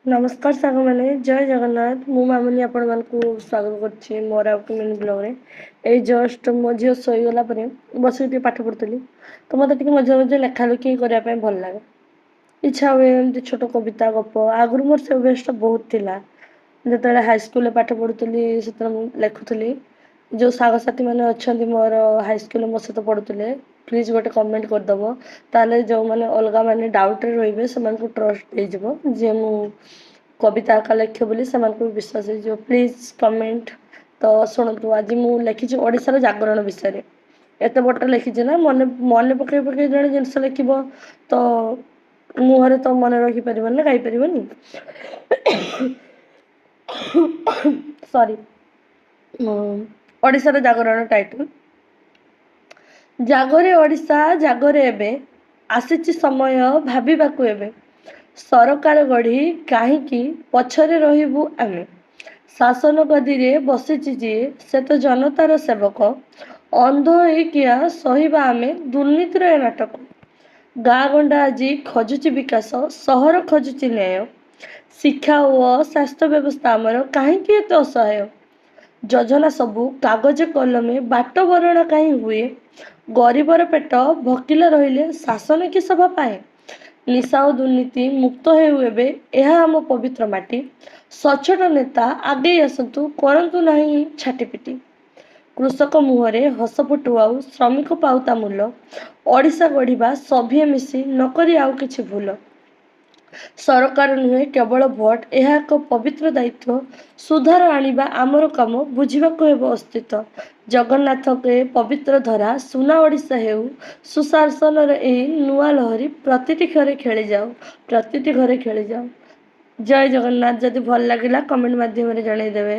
ନମସ୍କାର ସାଙ୍ଗମାନେ, ଜୟ ଜଗନ୍ନାଥ। ମୁଁ ମାମୁନି ଆପଣମାନଙ୍କୁ ସ୍ୱାଗତ କରୁଛି ମୋର ଆଉ ମିନି ବ୍ଲଗ୍ରେ। ଏଇ ଜଷ୍ଟ ମୋ ଝିଅ ଶୋଇଗଲା ପରେ ବସିକି ଟିକେ ପାଠ ପଢ଼ୁଥିଲି। ତ ମୋତେ ଟିକେ ମଝିରେ ମଝିରେ ଲେଖାଲେଖି କରିବା ପାଇଁ ଭଲ ଲାଗେ, ଇଚ୍ଛା ହୁଏ ଏମିତି ଛୋଟ କବିତା, ଗପ। ଆଗରୁ ମୋର ସେ ଅଭ୍ୟାସଟା ବହୁତ ଥିଲା। ଯେତେବେଳେ ହାଇସ୍କୁଲରେ ପାଠ ପଢ଼ୁଥିଲି, ସେତେବେଳେ ମୁଁ ଲେଖୁଥିଲି। ଯେଉଁ ସାଙ୍ଗସାଥିମାନେ ଅଛନ୍ତି ମୋର ହାଇସ୍କୁଲରେ ମୋ ସହିତ ପଢ଼ୁଥିଲେ, ପ୍ଲିଜ୍ ଗୋଟେ କମେଣ୍ଟ କରିଦେବ। ତାହେଲେ ଯେଉଁମାନେ ଅଲଗା ମାନେ ଡାଉଟ୍ରେ ରହିବେ, ସେମାନଙ୍କୁ ଟ୍ରଷ୍ଟ ହେଇଯିବ ଯେ ମୁଁ କବିତା ଏକା ଲେଖେ ବୋଲି, ସେମାନଙ୍କୁ ବି ବିଶ୍ୱାସ ହେଇଯିବ। Please comment. ତ ଶୁଣନ୍ତୁ, ଆଜି ମୁଁ ଲେଖିଛି ଓଡ଼ିଶାର ଜାଗରଣ ବିଷୟରେ। ଏତେ ବଡ଼ ଲେଖିଛି ନା, ମନେ ମନେ ପକେଇ ପକେଇ ଜଣେ ଜିନିଷ ଲେଖିବ ତ ମୁହଁରେ ତ ମନେ ରଖିପାରିବନି ନା, ଗାଇପାରିବନି। ସରି। ଓଡ଼ିଶାର ଜାଗରଣ ଟାଇଟଲ୍। ଜାଗରେ ଓଡ଼ିଶା, ଜାଗରେ ଏବେ, ଆସିଛି ସମୟ ଭାବିବାକୁ ଏବେ। ସରକାର ଗଢ଼ି କାହିଁକି ପଛରେ ରହିବୁ ଆମେ? ଶାସନ ଗଦିରେ ବସିଛି ଯିଏ, ସେ ତ ଜନତାର ସେବକ। ଅନ୍ଧ ହେଇ କିଆଁ ସହିବା ଆମେ ଦୁର୍ନୀତିର ଏ ନାଟକ? ଗାଁ ଗଣ୍ଡା ଆଜି ଖୋଜୁଛି ବିକାଶ, ସହର ଖୋଜୁଛି ନ୍ୟାୟ। ଶିକ୍ଷା ଓ ସ୍ୱାସ୍ଥ୍ୟ ବ୍ୟବସ୍ଥା ଆମର କାହିଁକି ଏତେ ଅସହାୟ? ଯୋଜନା ସବୁ କାଗଜ କଲମେ, ବାଟ ବରଣା କାହିଁ ହୁଏ? ଗରିବର ପେଟ ଭୋକିଲା ରହିଲେ ଶାସନ କି ଶୋଭା ପାଏ? ନିଶା ଓ ଦୁର୍ନୀତି ମୁକ୍ତ ହେଉ ଏବେ ଏହା ଆମ ପବିତ୍ର ମାଟି। ସଚ୍ଚୋଟ ନେତା ଆଗେଇ ଆସନ୍ତୁ, କରନ୍ତୁ ନାହିଁ ଛାଟିପିଟି। କୃଷକ ମୁହଁରେ ହସ ଫୁଟୁ ଆଉ ଶ୍ରମିକ ପାଉ ତା ମୂଲ। ଓଡ଼ିଶା ଗଢ଼ିବା ସଭିଏଁ ମିଶି, ନକରି ଆଉ କିଛି ଭୁଲ। ସରକାର ନୁହେଁ କେବଳ ଭୋଟ, ଏହା ଏକ ପବିତ୍ର ଦାୟିତ୍ୱ। ସୁଧାର ଆଣିବା ଆମର କାମ, ବୁଝିବାକୁ ହେବ ଅସ୍ତିତ୍ୱ। ଜଗନ୍ନାଥଙ୍କ ଏ ପବିତ୍ର ଧରା ସୁନା ଓଡ଼ିଶା ହେଉ। ସୁଶାସନର ଏହି ନୂଆ ଲହରୀ ପ୍ରତିଟି ଘରେ ଖେଳିଯାଉ, ପ୍ରତିଟି ଘରେ ଖେଳିଯାଉ। ଜୟ ଜଗନ୍ନାଥ। ଯଦି ଭଲ ଲାଗିଲା, କମେଣ୍ଟ ମାଧ୍ୟମରେ ଜଣାଇଦେବେ।